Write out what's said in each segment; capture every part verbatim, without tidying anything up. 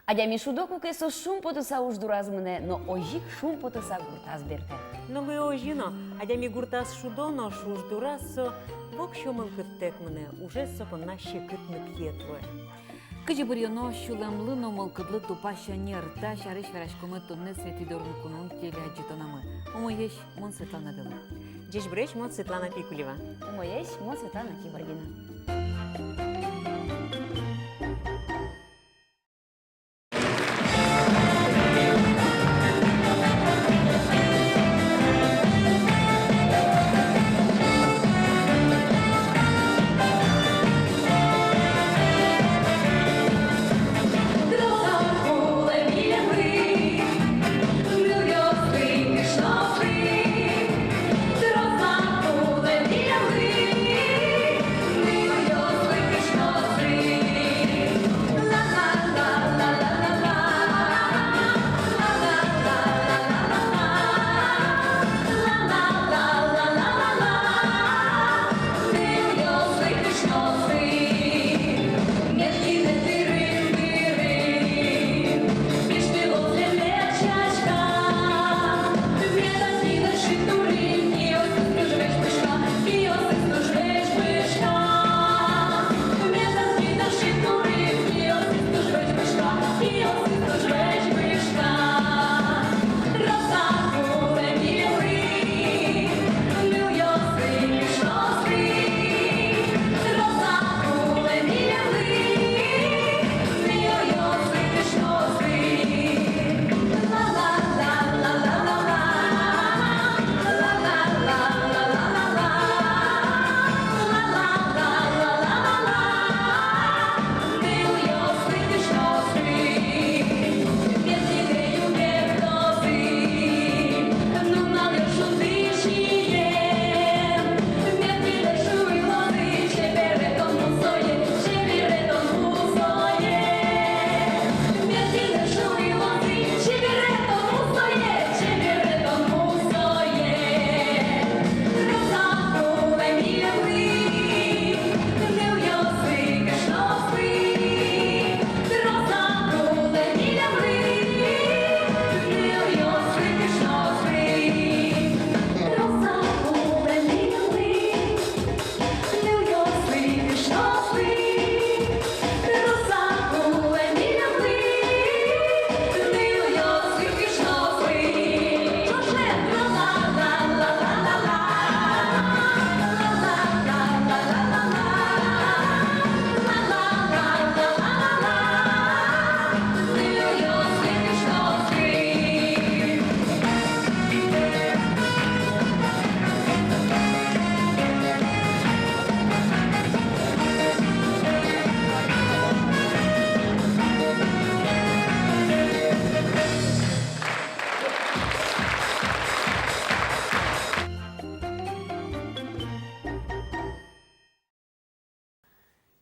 Адями шудо, куке со шумпотыса уж дураз мынэ, но озьы ик шумпотыса гуртаз бертэ. Но луэ озьы но, адями гуртаз шудо, нош уж дураз со воксё мылкыдтэк мынэ, ужез со понна секыт ныкет луэ. Кызьы быръёно сюлэмлы но мылкыдлы тупа шонер, та сярысь вераськомы туннэ «Светӥ дорын куноын» телеадӟытонамы. Умоесь, мон Светлана Белых. Ӟечбуресь, мон Светлана Пикулева. Умоесь, мон Светлана Кибардина.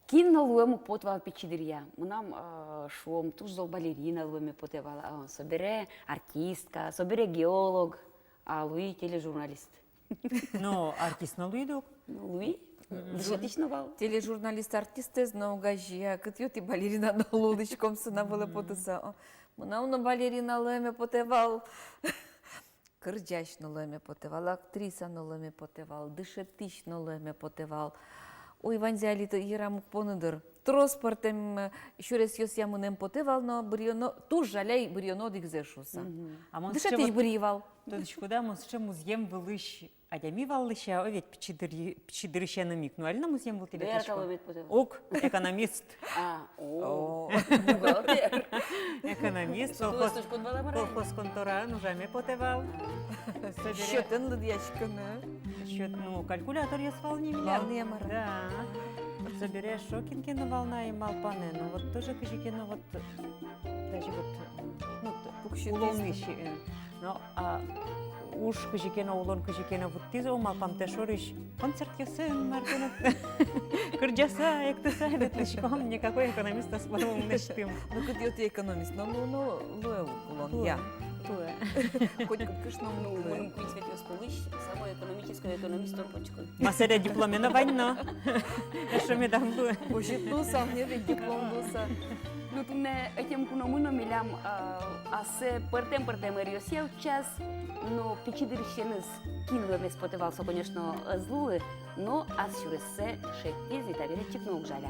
Кин но луэм уг поты вал пичи дыръя. Мынам, э, шуом, туж зол балерина луэме потэ вал, а, собере артистка, собере геолог, а луи тележурналист. Но артист но луид ук. Ну, луи. Мгм. Дышетӥсь но вал. Тележурналист артистэз но огазея, кытӥ отӥ балерина но луылӥськом сцена вылэ потыса. О, мынам но балерина луэме потэ вал. Кырӟась но луэме потэ вал, актриса но луэме потэ вал, дышетӥсь но луэме потэ вал. Ой, ваньзэ али тӥ йырам уг поны дыр. Трос пӧртэм, э, сюресъёсъя мынэме потэ вал, но быръёно, туж жаляй, быръёно одӥгзэ шуыса. Мгм. А мон сыӵе дышетӥсь вот быръи вал. Тодӥськод-а, мон сыӵе музъем вылысь адями вал лэся, о, ведь пичи дыр-, пичи дырысеным ик. Ну, али но музъем вылтӥ ветлӥсько. Бер каломет потэ вал. Уг, экономист. А, о. О. Бухгалтер. Экономист, колхоз, колхоз контораын ужаме потэ вал. Собере счётэн лыдъяськыны. Счёт, ну, калькуляторъёс вал ни милям. Вал ни, мар-а. Да. Собере эшшо кин ке но вал на ай малпанэ. Ну, вот тоже кызьы ке но вот, даже вот, ну, т-, пуксьытӥз улонлы на. Си-, э, но, а, уж кызьы ке но, улон кызьы ке но вуттӥз, о, малпамтэ шорысь концертъёсын, мар ке но. Кырӟаса, эктыса ветлӥськом, никакой экономист ӧз поты мынэсьтым. Ну, кытӥ отӥ экономист но, ну, ну, луэ улонъя. Луэ. Туэ. Котькуд кышно мыным, мыным куинь светъёс пӧлысь самой экономической экономистон почкы. Ма, сэре дипломе но вань но. Эшшо медам луы. Озьы луысал, не ведь, диплом луысал. Ну, туннэ ӧтем куномы но милям, а, ассэ пӧртэм-пӧртэм ӧръёсъя утчаз, но пичи дырысеныз кин луэмез потэ вал, со, конечно, ӧз луы, но ас сюрессэ шедьтӥз, и табере чик но уг жаля.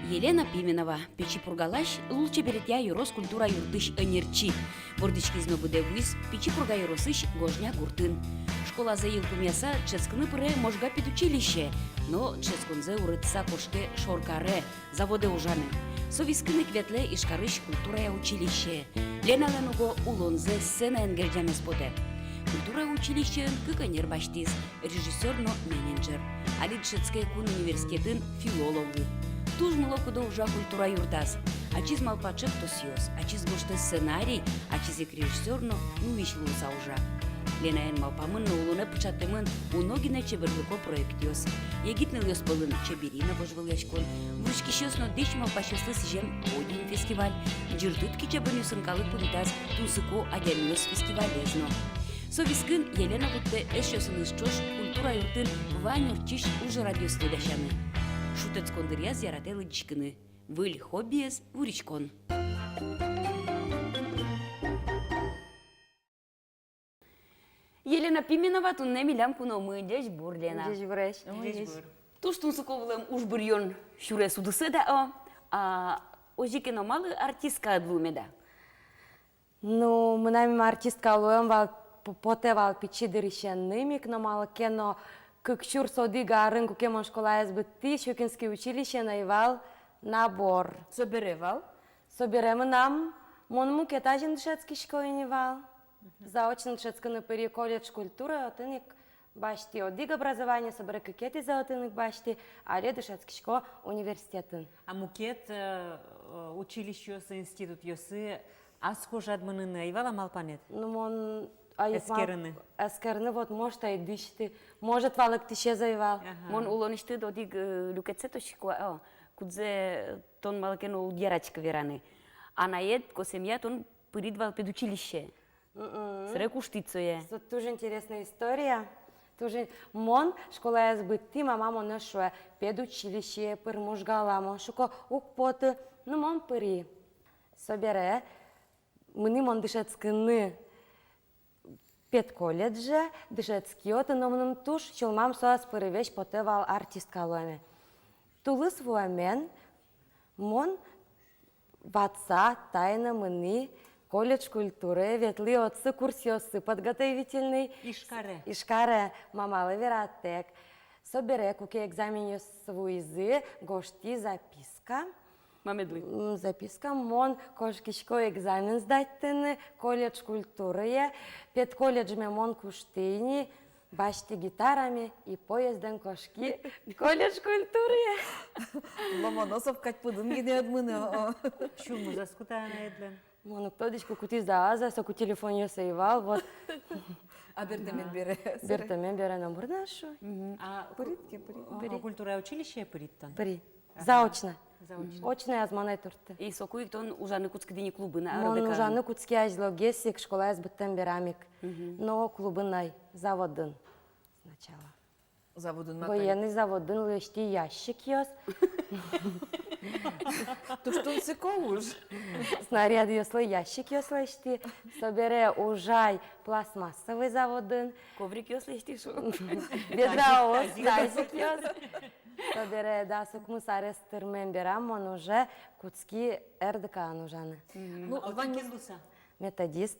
Елена Пименова, Пичи Пургалась, лулчеберетъя ёрос культура юртысь ӧнерчи. Вордӥськиз но быдэ вуиз Пичи Пурга ёросысь Гожня гуртын. Школазэ йылпумъяса, дышетскыны пыре Можга педучилищее, но дышетсконзэ урытса кошке Шоркаре, заводэ ужаны. Со вискын ик ветлэ Ижкарысь культурая училищее. Леналэн уго улонзэ сценаен герӟамез потэ. Культура училищеын кык ӧнер басьтӥз: режиссёр но менеджер. Али дышетске кун университетын филологлы. Туж мылокыдо ужа культура юртаз. Ачиз малпа ӵектосъёс, ачиз гожтэ сценарий, ачиз ик режиссёр но нуись луыса ужа. Ленаен малпамын но улонэ пыӵатэмын уно гинэ чеберлыко проектъёс. Егит нылъёс пӧлын «Чеберина» вожвылъяськон, вуриськисьёс но дӥсь малпасьёслы сӥзем «Подиум» фестиваль, «Ӟыртыт кичӧбынъёсын калык пумитаз тунсыко адямиос» фестивалез но. Со вискын Елена вуттэ эшъёсыныз ӵош культура юртын вань ортчись ужрадъёсты дасяны. Шутэтскон дыръяз яратэ лыдӟиськыны. Выль хоббиез — вуриськон. Елена Пименова туннэ милям куномы. Ӟечбур, Лена. Ӟечбуресь. Ӟечбур. Туж тунсыко вылэм ужбыръён сюрес удысэд, о. А озьы ке но, малы артистка ӧд луы меда? Ну, мынам артистка луэм вал, п-, потэ вал пичи дырысеным ик, но малы ке но кык сюрс одӥг арын, куке мон школаез быдтӥ, Щукинский училищеын ӧй вал набор. Собере вал? Собере мынам, мон мукет азьын дышетскисько ини вал. Заочно дышетскыны пыри колледж культуры, отын ик басьтӥ одӥг образование, собере кыкетӥзэ отын ик басьтӥ, али дышетскисько университетын. А мукет, э, э, училищеосы, институтъёсы ас кожад мыныны ӧй вал-а малпанэд? Ну, мон ӧй мал-, эскерыны. Эскерыны, вот, может, ӧй дӥсьты, может, валэктӥсез ӧй вал. Ага. Мон улонысьтыд одӥг, э, люкетсэ тодӥсько, о, кудзэ тон малы ке но уд яратӥськы вераны. Анаед косэмъя тон пырид вал педучилище. Мгм. Сэре куштӥд сое. Со туж интересная история. Туж ин-, мон школаез быдтӥ, мама монэ шуэ: «Педучилище пыр, Можгала». Мон шуко: «Уг поты». Ну, мон пыри. Собере мынӥ мон дышетскыны педколледже, дышетски отын, но мыным туж сюлмам со ас пыры весь потэ вал артистка луэме. Тулыс вуэмен мон ватса, таиз но мынӥ колледж культуры, ветлӥ отсы курсъёсы подготовительный. Ижкаре. Ижкаре, мамалы вератэк. Собере, куке экзаменъёс вуизы, гожтӥ записка. Мамедлы. М, записка: мон кошкисько экзамен сдатьтыны колледж культурые, педколледжме мон куштӥ ини, басьтӥ гитараме и поездэн кошки колледж культурые. Ломоносов кадь пыдын гинэ ӧд мынэ, о. Сюлмыз-а кутэ анаедлэн? Мон уг тодӥськы, кутӥз-а, ӧз-а, соку телефонъёс ӧй вал, вот. А бертэмен бере? Бертэмен бере номыр но ӧз шу. Мгм. А пырид ке, пырид? Пыри. А культура училищее пырид тон? Пыри. Ага. Заочно. Заочно. Очно аз мон ӧй туртты. И соку ик тон ужаны кутскид ини клубын, а? Мон РДК-ын ужаны кутски азьлогес ик, школаез быдтэм берам ик. Мгм. Но клубын ӧй, заводын сначала. Заводын ма тани? Военный заводын лэсьтӥ ящикъёс. Туж тунсыко уж. Снарядъёслы ящикъёс лэсьтӥ. Собере ужай пластмассовый заводын. Коврикъёс лэсьтӥ, шу. Ведраос, тазикъёс. Тазикъёс. Собере дас укмыс арес тырмем берам мон уже кутски РДК-ын ужаны. Мгм. Ну, а вань кин луса? Методист.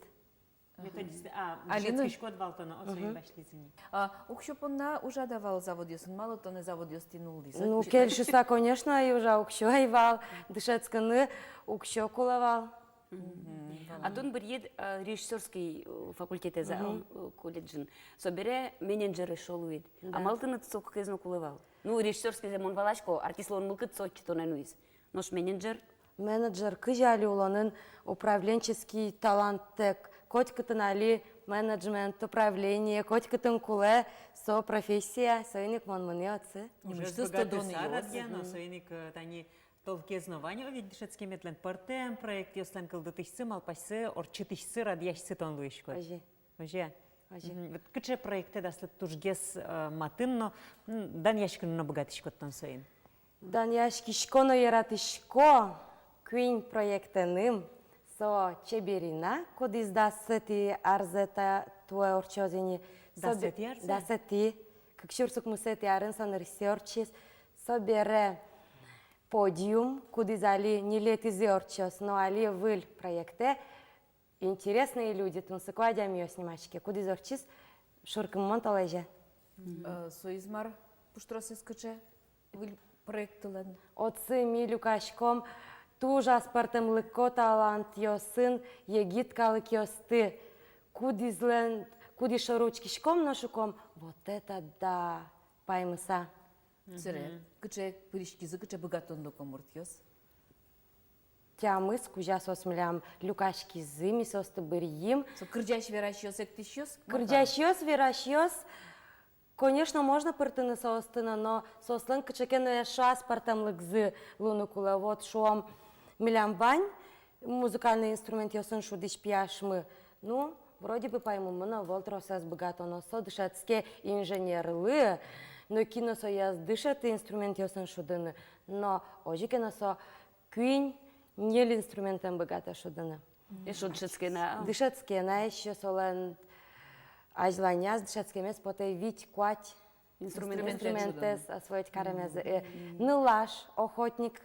Методист, а, али но дышетскиськод вал тон, о, соин басьтӥз ини. А уксё понна ужад-а вал заводъёсын, малы тонэ заводъёстӥ нуллӥз? Ну, кельшыса, конечно, ӧй ужа, уксё ӧй вал, дышетскыны уксё кулэ вал. Мгм. А тон быръид, э, режиссёрский, э, факультетэз, э, колледжын. Собере менеджер эшшо луид. Да. А малы тыныд со кыкез но кулэ вал? Ну, режиссёрскийзэ мон валасько, артист луон мылкыд со отчы тонэ нуиз. Нош менеджер? Менеджер кызьы али улонын управленческий таланттэк. Котькытын али менеджмент, управление, котькытын кулэ со профессия, соин ик мон мынӥ отчы. Ужез быгатыса радъяно, соин ик, э, тани Толкез но вань, о, ведь дышетскемедлэн пӧртэм проектъёслэн кылдытӥсьсы, малпасьсы, ортчытӥсьсы, радъясьсы тон луиськод. Озьы. Озьы. Озьы. Мгм. Вот кыӵе проектэд аслыд тужгес, э, матын но, м, данъяськыны но быгатӥськод тон соин? Данъяськисько но яратӥсько куинь проектэным. Со «Чеберина», кудӥз дасэтӥ арзэ та-, туэ ортчоз ини. Со бе-, дасэтӥ арзэ? Дасэтӥ. Кык сюрс укмысэтӥ арын со нырысьсэ ортчиз. Собере «Подиум», кудӥз али ньылетӥзэ ортчоз, но али выль проектэ. «Интересные люди», «Тунсыко адямиос» нимаське, кудӥз ортчиз шуркынмон толэзе. Э, соиз мар, пуштросэз кыӵе выль проектылэн? Отчы ми люкаськом туж аспӧртэмлыко талантъёсын егит калыкъёсты, кудӥзлэн, кудӥз шоры учкиськом но шуком: «Вот это да!» — паймыса. Мгм. Собере кыӵе пыриськизы, кыӵе быгатонлыко муртъёс? Тямыс кузя соос милям люкаськизы, ми соосты быръим. Со кырӟась-верасьёс, эктӥсьёс? Кырӟасьёс, верасьёс, конечно, можно пыртыны соосты но, но соослэн кыӵе ке но эшшо аспӧртэмлыкзы луыны кулэ. Вот шуом, милям вань музыкальной инструментъёсын шудӥсь пияшмы. Ну, вроде бы паймымон ӧвӧл тросэз быгатонъёс. Со дышетске инженерлы, нокин но сояз дышеты инструментъёсын шудыны, но озьы ке но со куинь-ньыль инструментэн быгатэ шудыны. Эшшо дышетске на. Дышетске на эшшо, солэн азьланяз дышетскемез потэ вить-куать инструмент, инструментэз шудыны, освоить каремез. Э, нылаш, охотник,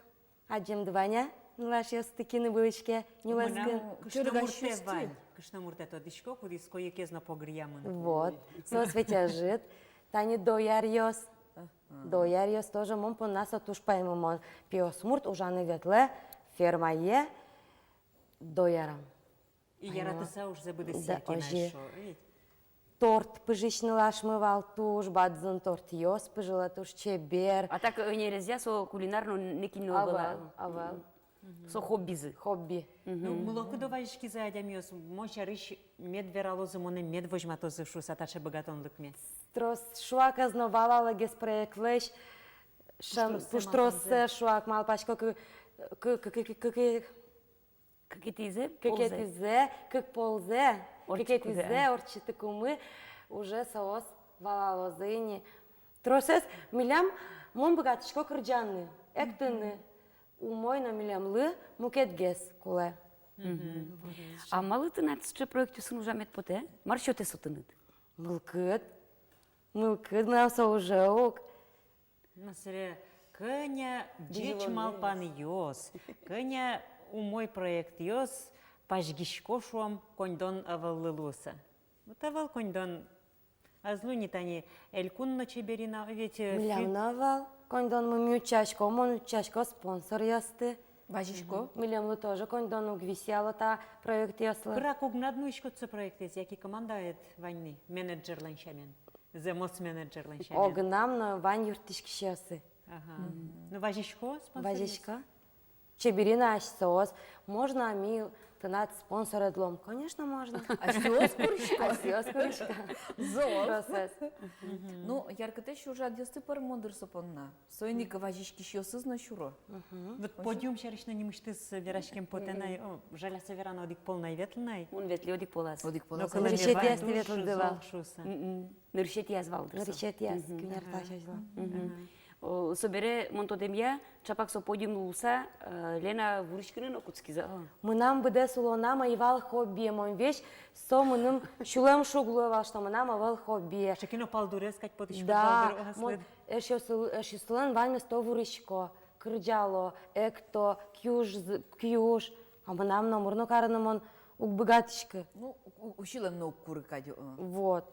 адӟемды вань-а, нылашъёсты кин ыбылӥське нюлэскын. Мынам кышномуртэ вань, кышномуртэ тодӥсько, кудӥз койыкез но погыръямын. Вот, соос ведь ӧжыт. Тани дояръёс. Дояръёс тоже мон понна со туж паймымон. Пиосмурт ужаны ветлэ фермае дояром. И яратыса ужзэ быдэсъя, да, кин озьы. Торт пыжись нылашмы вал, туж бадӟым тортъёс пыжылэ, туж чебер. А так, э, ӧнерезъя со кулинар но нокин но ӧвӧл-а? Ӧвӧл, ӧвӧл. Мгм. Со хоббизы. Хобби. Ну, мылокыдо вазиськизы адямиос, мон сярысь мед вералозы монэ, мед возьматозы шуыса таӵе быгатонлыкме. Трос шуакез но вал алигес проектлэсь. Шем, пуштросэ, пуштросэ шуак, малпасько, кы-, кы-, кыкетӥзэ, кыкетӥзэ, кык ползэ, кыкетӥзэ ортчытыкумы уже соос валалозы ини. Тросэз милям, мон быгатӥсько кырӟаны, эктыны. Умой, но милемлы мукетгес кулэ. Мгм. А малы тынад сыӵе проектъёсын ужамед потэ? Мар сётэ со тыныд? Мылкыд. Мылкыд, мынам со уже ук. Но собере кӧня ӟеч малпанъёс, кӧня умой проектъёс пазьгисько, шуом, коньдон ӧвӧллы луыса. Вот ӧвӧл коньдон, ӧз луы ни тани элькун но «Чеберина», ведь, э, милям но ӧвӧл коньдонмы, ми утчаськом, мон утчасько спонсоръёсты. Вазисько. Мгм. Милемлы тоже коньдон уг висъяло та проектъёслы. Пырак огнад нуиськод со проектэз, яке командаед вань ни, менеджерлэн сямен? Зэмос менеджерлэн сямен. Огнам, но вань юрттӥськисьёсы. Ага. Мгм. Ну, вазисько спонсоръёс? Вазисько. «Чеберина» асьсэос. Можно-а ми тынад спонсоред луом? Конечно, можно. Асьсэос курисько. Асьсэос курисько. Зол. Тросэз. Мгм. Ну, яркытэсь ужрадъёсты пӧрмоз дыр со понна. Соин ик вазиськисьёсыз но сюро. Мгм. Вот «Подиум» сярысь но нимысьтыз вераськем потэ на, о, жаляса верано, одӥг пол на ӧй ветлы на. Мон ветлӥ одӥг полаз. Одӥг полаз. Но кылэме вань, нырысетӥяз туж ветлӥды вал шуыса. Мгм. Нырысетӥяз вал дыр со. Нырысетӥяз, мгм, куинь ар талэсь азьло. Мгм. О, собере мон тодэм я, чапак со «Подиум» луыса, э, Лена вуриськыны но кутскиз-а? Мынам быдэс улонам ӧй вал хоббие, мон весь со мыным сюлэмшуг луэ вал, что мынам ӧвӧл хоббие. Шекино палдурез кадь потӥськод. Да, валдыр, о, мон аслыд. Эшъёсыл-, эшъёсылэн ваньмыз то вурисько, кырӟало, экто, киуж, киуж. А мынам номыр но карыны мон уг быгатӥськы. Ну, у-, у-, усьылэн но уг куры кадь, о. Вот.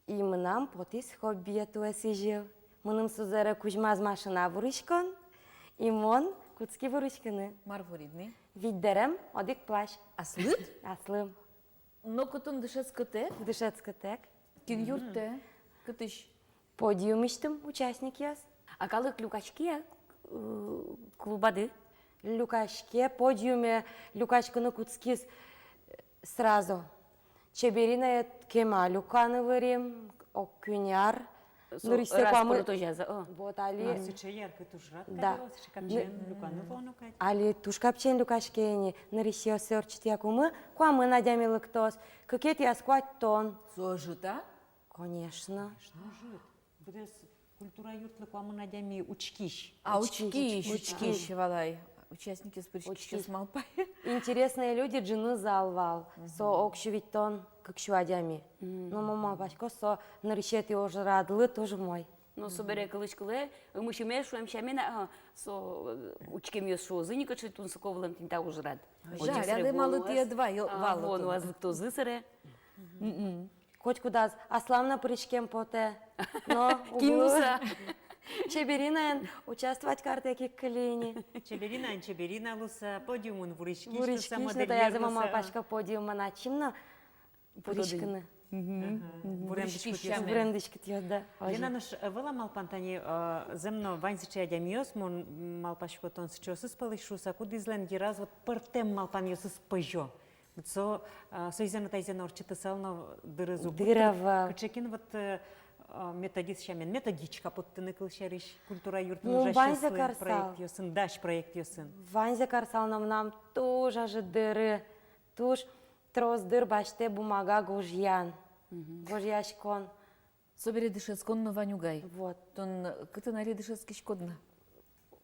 И мынам потӥз хоббие туэ сӥзьыл. Мыным сузэре кузьмаз машина вуриськон, и мон кутски вуриськыны. Мар вурид ни? Вить дэрем, одӥг плащ. Аслыд? Аслым. Но кытын, дышетскытэк? Дышетскытэк. Кин юрттэ? Кытысь? «Подиумысьтым» участникъёс. А калык люкаське-а, э, клубады? Люкаське, «Подиуме» люкаськыны кутскиз сразу. «Чеберинае» кема люканы вырим, ог куинь ар. Со нырысьсэ раз куамын пыртозязы, о. Вот али. А, сыӵе яркыт ужрад. Да. Кадь, сыӵе капчиен люканы луоно кадь. Али туж капчиен люкаське ини, нырысьсэ ортчытъякумы куамын адями лыктоз, кыкетӥяз куатьтон. Со ӧжыт-а? Конечно. Конечно, ӧжыт. Быдэс культура юртлы куамын адями учкись. А, учкись, учкись, учкись, валай. Участникъёс, пыриськисьёс, малпай. Интересные люди, ӝыны зал вал. Со ог сю витьтон, кык сю адями. Но мон малпасько, со нырысетӥ ужрадлы туж умой. Но собере кылысь-кылэ, ымысь-ымесь шуэм сямен, а, со, э, учкемъёс шуозы ини, кыӵе тунсыко вылэм тӥни та ужрад. Жаль, озьы али малы тӥ ӧд вал, а, вал отын. Вон, уз лыктозы сэре. Котькудаз аслам но пыриськем потэ. Но кин луыса. Чеберинаын участвовать карытэк ик кылле ини. Чеберинаын Чеберина луыса, подиумын вуриськись луыса, вуриськись луыса, но таязы мон малпасько, подиумын ачим но пыриськыны. Вурем дӥськутъёс. Вурем дӥськутъёс, да. Лена, нош, э, вал-а малпан тани, э, зэм но вань сыӵе адямиос, мон малпасько, тон сыӵеосыз пӧлысь шуыса, кудӥзлэн йыраз вот пӧртэм малпанъёсыз пӧзё. Со, а, соизэ но, таизэ но ортчытысал но дырыз уг быдты. Дыр ӧвӧл. Кыӵе ке но вот, э, а, методист сямен, методичка поттыны, кылсярысь, культура юртын ужасьёслы, проектъёсын, дась проектъёсын. Ваньзэ карысал но, мынам туж ӧжыт дыры, туж трос дыр басьтэ бумага гожъян, гожъяськон. Собере дышетскон но вань угай. Вот. Тон кытын али дышетскиськод на?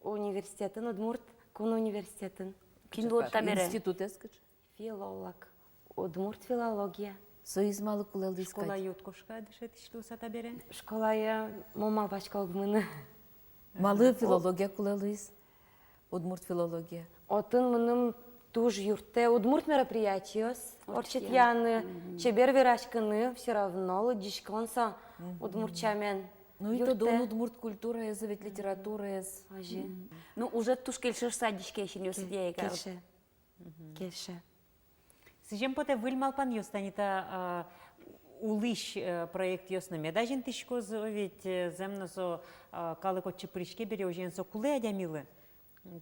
Университетын, Удмурт кун университетын. Кин луод табере? Институтэз кыӵе? Филолог. Удмурт филология. Соиз малы кулэ луиз кадь? Школае уд кошка дышетӥсь луыса табере? Школае, мон малпасько, уг мыны. Малы филология кулэ луиз? Удмурт филология. Отын мыным туж юрттэ удмурт мероприятиос ортчытъяны, чебер вераськыны, всё равно лыдӟиськон со удмурт сямен. Ну и тодон удмурт культураез, ведь литератураез. Озьы. Ну, ужед туж кельше шуыса адӟиське, синъёсыд яйка. Кельше. Кельше. Сӥзем потэ, выль малпанъёс тани та, а, улӥсь, э, проектъёс но мед азинтӥськозы, ведь, э, зэм но со, а, калык отчы пыриське бере, озьыен со кулэ адямилы.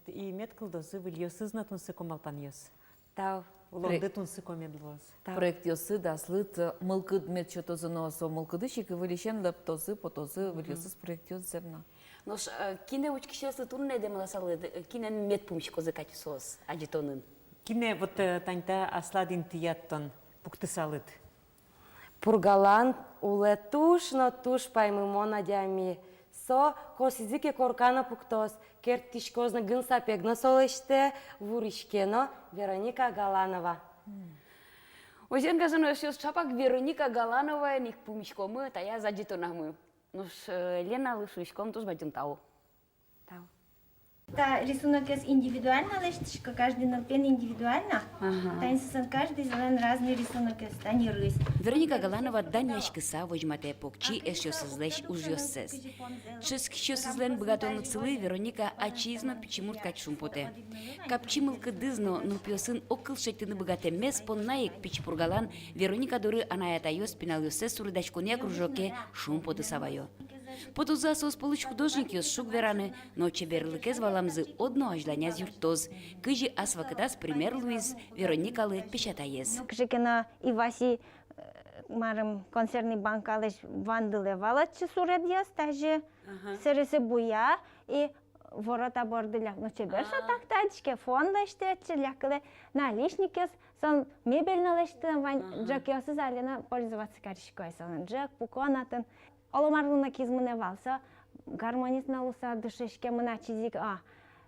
И мед кылдозы выльёсыз но тунсыко малпанъёс. Тау. Улонды тунсыко мед луоз. Тау. Проектъёсыд аслыд, э, мылкыд мед сётозы но, со мылкыдысь ик выльысен лэптозы, потозы выльёсыз проектъёс, зэм но. Нош, э, кинэ учкисьёслы туннэ дэмласалыд, э, кинэн мед пумиськозы кадь соос адӟытонын? Кинэ вот, э, тани та аслад интыяд тон пуктысалыд? Пургалан улэ туж но туж паймымон адями. Со косӥзы ке, корка но пуктоз, керттӥськоз но, гын сапег но со лэсьтэ, вуриське но. Вероника Галанова. Озьыен, гажано эшъёс, чапак Вероника Галановаен ик пумиськомы таяз адӟытонамы. Нош, э, Леналы шуиськом туж бадӟым тау. Тау. Та рисунокез индивидуально лэсьтӥсько, каждый нылпиен индивидуально. Ага. Тани соослэн каждыйзылэн разный рисунокез, тани рысь. Вероника Галанова данъяськыса возьматэ покчи эшъёсызлэсь ужъёссэс. Дышетскисьёсызлэн быгатонлыксылы Вероника ачиз но пичи мурт кадь шумпотэ. Капчи мылкыдыз но нылпиосын огкыл шедьтыны быгатэмез понна ик Пичи Пургалан Вероника доры анай-атайёс пиналъёссэс суредаськонъя кружоке шумпотыса ваё. Потозы-а соос пӧлысь художникъёс, шуг вераны, но чеберлыкез валамзы одно азьланяз юрттоз. Кызьы ас вакытаз пример луиз Вероникалы песятаез. Кызьы ке но Иваси, э, марым, консервный банкалэсь вандылэ вал отчы суредъёс, тазьы сэрисэ буя и ворота борды ляк. Ну, чебер со. А. Так-то адӟиське, фон лэсьтэ отчы, лякылэ наличникъёс, солэн мебель но лэсьтэ, вань ӝӧкъёсыз али но пользоваться карисько ай солэн, ӝӧк, пукон отын. Оло мар луыны кизьы мынэ вал, со гармонист но луыса дышетске, мынэ ачиз ик, а,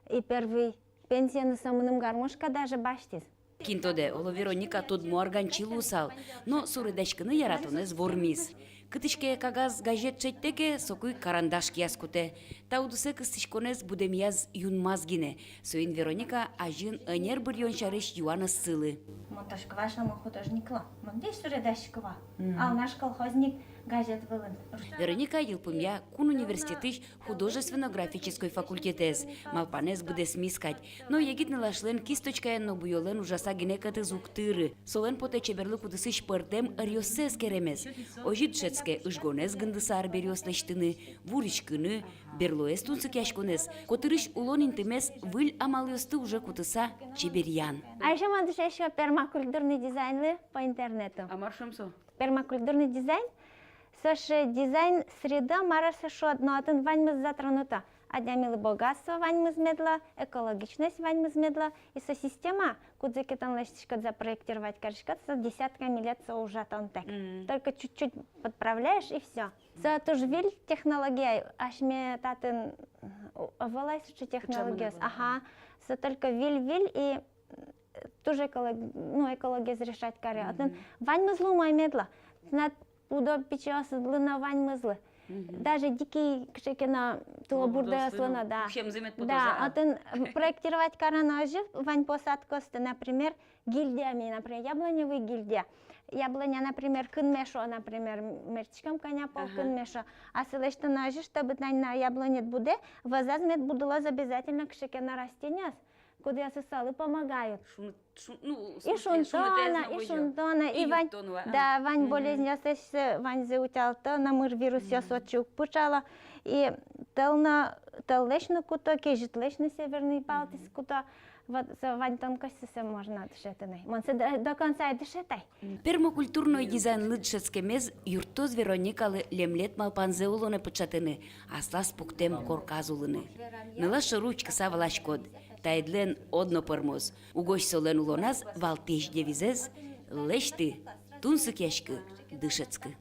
и первый пенсиеныз со мыным гармошка даже басьтӥз. Кин тодэ, оло, Вероника тодмо арганчи луысал, но суредаськыны яратонэз вормиз. Кытысь ке кагаз, газет шедьтэ ке, соку ик карандаш кияз кутэ. Та удысэ кыстӥськонэз будэмъяз юнмаз гинэ. Соин Вероника азьын ӧнер быръён сярысь юан ӧз сылы. Мон тодӥсько вал, мон художник луо. Мон весь суредасько вал. Мгм. «Алнаш колхозник» газет вылын. Вероника йылпумъя кун университетысь художественно-графической факультетэз, малпанэз быдэсмиз кадь. Но егит нылашлэн кисточкаен но буёлэн ужаса гинэ кӧтыз уг тыры. Солэн потэ чеберлык удысысь пӧртэм ӧръёссэ эскеремез. Озьы дышетске ыжгонэз гындыса арбериос лэсьтыны, вуриськыны, берлоез тунсыкъяськонэз, котырысь улон интымес выль амалъёсты уже кутыса чеберъян. А ещё мон дышетско пермакультурный дизайнлы по интернету. А мар шуэм со? Пермакультурный дизайн Сыӵе дизайн среда, мар со шуод, но отын ваньмыз затронуто. Адямилы богатство ваньмыз мед луоз, экологичность ваньмыз мед луоз, и со система, кудзэ ке тон лэсьтӥськод, запроектировать кариськод, со десятками лет со ужа тонтэк. Мгм. Только чуть-чуть подправляешь, и всё. Со туж выль технология, асьме татын, о, ӧвӧл ай сыӵе технологиос. Ага. Со только выль-выль и, э, туж эколог-, ну, экологиез решать каре. Отын ваньмыз луымой мед луоз. Тынад пудо пичиосыдлы но, ваньмызлы. Даже дикий кыӵе ке но тылобурдоос луо но, да. Уксёмзы мед потозы, да, а? Отын, м, проектировать кароно озьы вань посадкаосты, например, гильдиями, например, яблоневый гильдия. Яблоня, например, кынме шуо, например, м-, мерттӥськом, кӧня пол кынме шуо. А сое лэсьтоно озьы, чтобы тани на яблонед будэ, вӧзаз мед будылоз обязательно кыӵе ке но растениос, кудъёсыз солы помогают. Шуныт, шун-, ну, в смысле, шунытоно, шунытоно, и вань, да, вань болезньёсыз ваньзэ утялто, номыр вирусъёс отчы уг пыӵало. И тӧл но, тӧллэсь но куто, кезьытлэсь но, Северный Балтийск куто. Вот со вань тонкостьсэ можно дышетыны. Мон сое до, до конца ӧй дышеты ай. Пермокультурной дизайнлы дышетскемез юрттоз Вероникалы лемлет малпанзэ улонэ пыӵатыны, аслаз пуктэм корказ улыны. Нылаш шоры учкыса валаськод, таидлэн одно пӧрмоз. Угось солэн улоназ валтӥсь девизэз: лэсьты, тунсыкъяськы, дышетскы.